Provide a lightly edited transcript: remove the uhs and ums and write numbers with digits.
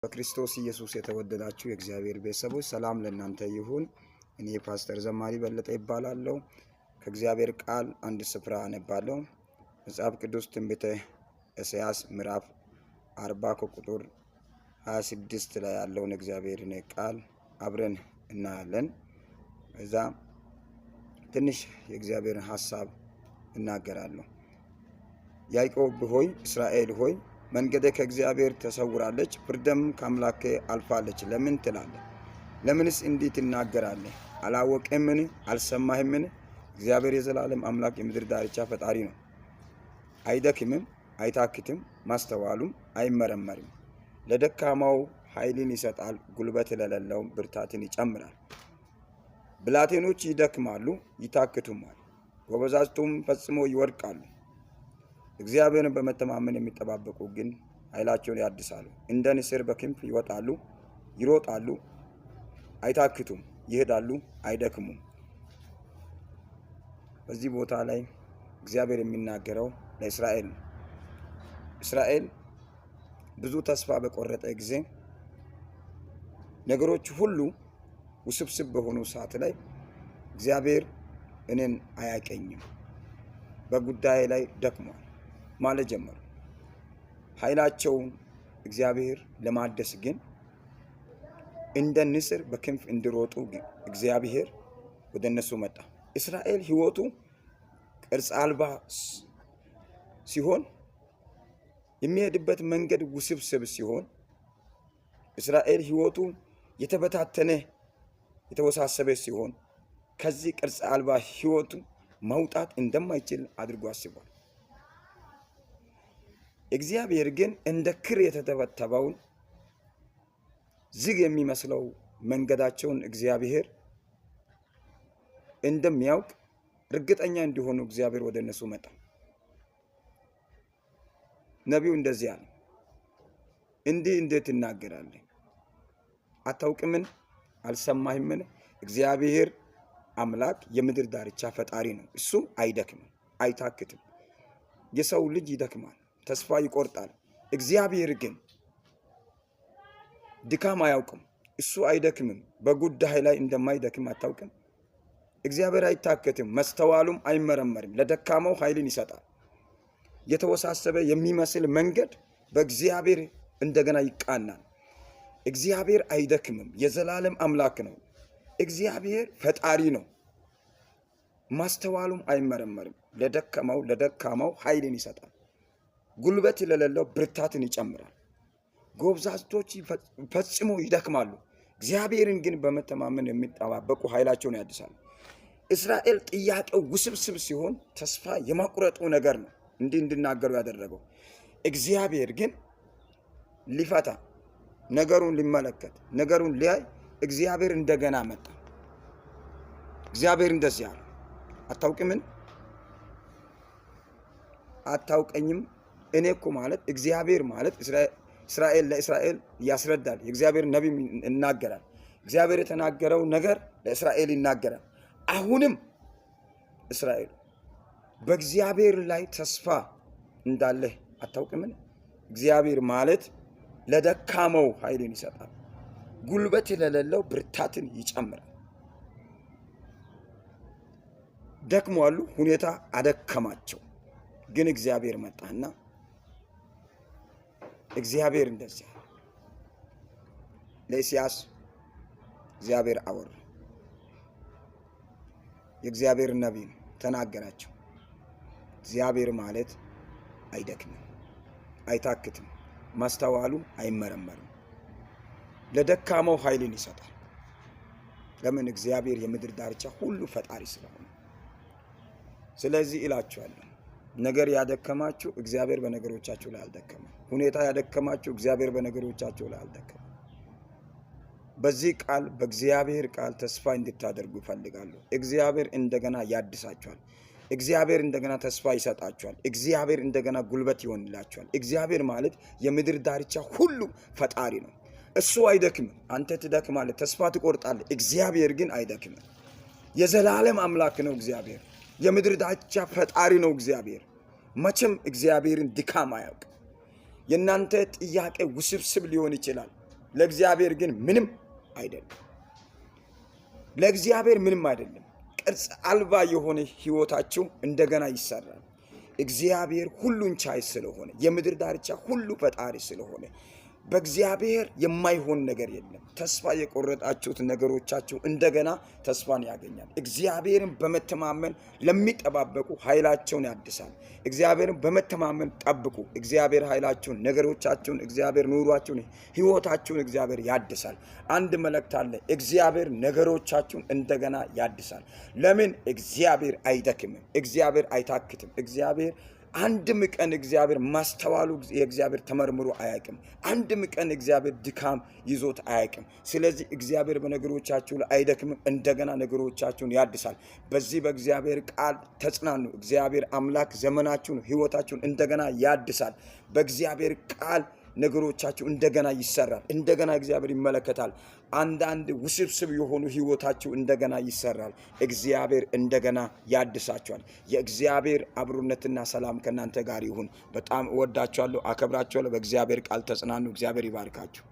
በክርስቶስ ኢየሱስ የተወደዳችሁ የእግዚአብሔር ቤተሰቦች ሰላም ለእናንተ ይሁን። እኔ ፓስተር ዘማሪ በለጠ ይባላለሁ። ከእግዚአብሔር ቃል አንድ ስፍራ አነባለሁ። መጽሐፍ ቅዱስ ትንቢተ ኢሳይያስ ምዕራፍ 40 ከቁጥር 26 ላይ ያለውን እግዚአብሔርን ቃል አብረን እናያለን። እዛ ትንሽ የእግዚአብሔርን ሀሳብ እናገራለሁ። ያዕቆብ ሆይ፣ እስራኤል ሆይ፣ መንገዴ ከእግዚአብሔር ተሰውራለች፣ ፍርድም ከአምላኬ አልፋለች ለምን ትላለህ? ለምንስ እንዲህ ትናገራለህ? አላወቅህምን? አልሰማህምን? እግዚአብሔር የዘላለም አምላክ የምድር ዳርቻ ፈጣሪ ነው። አይደክምም፣ አይታክትም፣ ማስተዋሉም አይመረመርም። ለደካማው ኃይልን ይሰጣል፣ ጉልበት ለሌለውም ብርታትን ይጨምራል። ብላቴኖች ይደክማሉ፣ ይታክቱማል፣ ጎበዛዝቱም ፈጽሞ ይወድቃሉ። እግዚአብሔርን በመተማመን የሚጠባበቁ ግን ኃይላቸውን ያድሳሉ፣ እንደ ንስር በክንፍ ይወጣሉ፣ ይሮጣሉ፣ አይታክቱም፣ ይሄዳሉ፣ አይደክሙም። በዚህ ቦታ ላይ እግዚአብሔር የሚናገረው ለእስራኤል ነው። እስራኤል ብዙ ተስፋ በቆረጠ ጊዜ፣ ነገሮች ሁሉ ውስብስብ በሆኑ ሰዓት ላይ እግዚአብሔር እኔን አያቀኝም፣ በጉዳይ ላይ ደክሟል ማለት ጀመሩ። ኃይላቸውን እግዚአብሔር ለማደስ ግን እንደ ንስር በክንፍ እንዲሮጡ እግዚአብሔር ወደ እነሱ መጣ። እስራኤል ሕይወቱ ቅርጽ አልባ ሲሆን፣ የሚሄድበት መንገድ ውስብስብ ሲሆን፣ እስራኤል ሕይወቱ የተበታተነ የተወሳሰበ ሲሆን ከዚህ ቅርጽ አልባ ሕይወቱ መውጣት እንደማይችል አድርጎ አስቧል። እግዚአብሔር ግን እንደ ክር የተተበተበውን ዝግ የሚመስለው መንገዳቸውን እግዚአብሔር እንደሚያውቅ እርግጠኛ እንዲሆኑ እግዚአብሔር ወደ እነሱ መጣ። ነቢዩ እንደዚህ አለ፣ እንዲህ እንዴት ትናገራለህ? አታውቅምን? አልሰማህምን? እግዚአብሔር አምላክ የምድር ዳርቻ ፈጣሪ ነው። እሱ አይደክምም፣ አይታክትም። የሰው ልጅ ይደክማል፣ ተስፋ ይቆርጣል። እግዚአብሔር ግን ድካም አያውቅም። እሱ አይደክምም። በጉዳይ ላይ እንደማይደክም አታውቅም? እግዚአብሔር አይታከትም፣ መስተዋሉም አይመረመርም። ለደካማው ኃይልን ይሰጣል። የተወሳሰበ የሚመስል መንገድ በእግዚአብሔር እንደገና ይቃናል። እግዚአብሔር አይደክምም። የዘላለም አምላክ ነው። እግዚአብሔር ፈጣሪ ነው። ማስተዋሉም አይመረመርም። ለደከመው ለደካማው ኃይልን ይሰጣል። ጉልበት ለሌለው ብርታትን ይጨምራል። ጎብዛዝቶች ፈጽሞ ይደክማሉ። እግዚአብሔርን ግን በመተማመን የሚጠባበቁ ኃይላቸውን ያድሳሉ። እስራኤል ጥያቄው ውስብስብ ሲሆን ተስፋ የማቁረጡ ነገር ነው እንዲህ እንዲናገሩ ያደረገው። እግዚአብሔር ግን ሊፈታ፣ ነገሩን ሊመለከት፣ ነገሩን ሊያይ እግዚአብሔር እንደገና መጣ። እግዚአብሔር እንደዚህ አለ፣ አታውቅምን? አታውቀኝም? እኔ እኮ ማለት እግዚአብሔር ማለት እስራኤል ለእስራኤል ያስረዳል። የእግዚአብሔር ነቢይ ይናገራል። እግዚአብሔር የተናገረው ነገር ለእስራኤል ይናገራል። አሁንም እስራኤል በእግዚአብሔር ላይ ተስፋ እንዳለህ አታውቅምን? እግዚአብሔር ማለት ለደካመው ኃይልን ይሰጣል፣ ጉልበት ለሌለው ብርታትን ይጨምራል። ደክሟሉ፣ ሁኔታ አደከማቸው። ግን እግዚአብሔር መጣና እግዚአብሔር እንደዚያ ለኢሳያስ እግዚአብሔር አወራ። የእግዚአብሔር ነቢይ ተናገራቸው። እግዚአብሔር ማለት አይደክምም፣ አይታክትም፣ ማስተዋሉ አይመረመርም። ለደካማው ኃይልን ይሰጣል። ለምን? እግዚአብሔር የምድር ዳርቻ ሁሉ ፈጣሪ ስለሆነ። ስለዚህ እላችኋለሁ፣ ነገር ያደከማችሁ እግዚአብሔር በነገሮቻችሁ ላይ አልደከመም። ሁኔታ ያደከማችሁ እግዚአብሔር በነገሮቻችሁ ላይ አልደከመም። በዚህ ቃል፣ በእግዚአብሔር ቃል ተስፋ እንድታደርጉ እፈልጋለሁ። እግዚአብሔር እንደገና ያድሳችኋል። እግዚአብሔር እንደገና ተስፋ ይሰጣችኋል። እግዚአብሔር እንደገና ጉልበት ይሆንላችኋል። እግዚአብሔር ማለት የምድር ዳርቻ ሁሉ ፈጣሪ ነው። እሱ አይደክምም። አንተ ትደክማለህ፣ ተስፋ ትቆርጣለህ። እግዚአብሔር ግን አይደክምም። የዘላለም አምላክ ነው እግዚአብሔር። የምድር ዳርቻ ፈጣሪ ነው እግዚአብሔር። መቼም እግዚአብሔርን ድካም አያውቅም። የእናንተ ጥያቄ ውስብስብ ሊሆን ይችላል። ለእግዚአብሔር ግን ምንም አይደለም። ለእግዚአብሔር ምንም አይደለም። ቅርጽ አልባ የሆነ ህይወታችሁ እንደገና ይሰራል። እግዚአብሔር ሁሉን ቻይ ስለሆነ፣ የምድር ዳርቻ ሁሉ ፈጣሪ ስለሆነ፣ በእግዚአብሔር የማይሆን ነገር የለም። ተስፋ የቆረጣችሁት ነገሮቻችሁ እንደገና ተስፋን ያገኛል። እግዚአብሔርን በመተማመን ለሚጠባበቁ ኃይላቸውን ያድሳል። እግዚአብሔርን በመተማመን ጠብቁ። እግዚአብሔር ኃይላችሁን፣ ነገሮቻችሁን፣ እግዚአብሔር ኑሯችሁን፣ ህይወታችሁን እግዚአብሔር ያድሳል። አንድ መልእክት አለ። እግዚአብሔር ነገሮቻችሁን እንደገና ያድሳል። ለምን? እግዚአብሔር አይደክምም። እግዚአብሔር አይታክትም። እግዚአብሔር አንድም ቀን እግዚአብሔር ማስተዋሉ የእግዚአብሔር ተመርምሮ አያውቅም። አንድም ቀን እግዚአብሔር ድካም ይዞት አያውቅም። ስለዚህ እግዚአብሔር በነገሮቻችሁ ላይ አይደክምም፣ እንደገና ነገሮቻችሁን ያድሳል። በዚህ በእግዚአብሔር ቃል ተጽናኑ። እግዚአብሔር አምላክ ዘመናችሁን፣ ህይወታችሁን እንደገና ያድሳል። በእግዚአብሔር ቃል ነገሮቻችሁ እንደገና ይሰራል። እንደገና እግዚአብሔር ይመለከታል። አንዳንድ ውስብስብ የሆኑ ህይወታችሁ እንደገና ይሰራል። እግዚአብሔር እንደገና ያድሳችኋል። የእግዚአብሔር አብሮነትና ሰላም ከእናንተ ጋር ይሁን። በጣም እወዳችኋለሁ፣ አከብራችኋለሁ። በእግዚአብሔር ቃል ተጽናኑ። እግዚአብሔር ይባርካችሁ።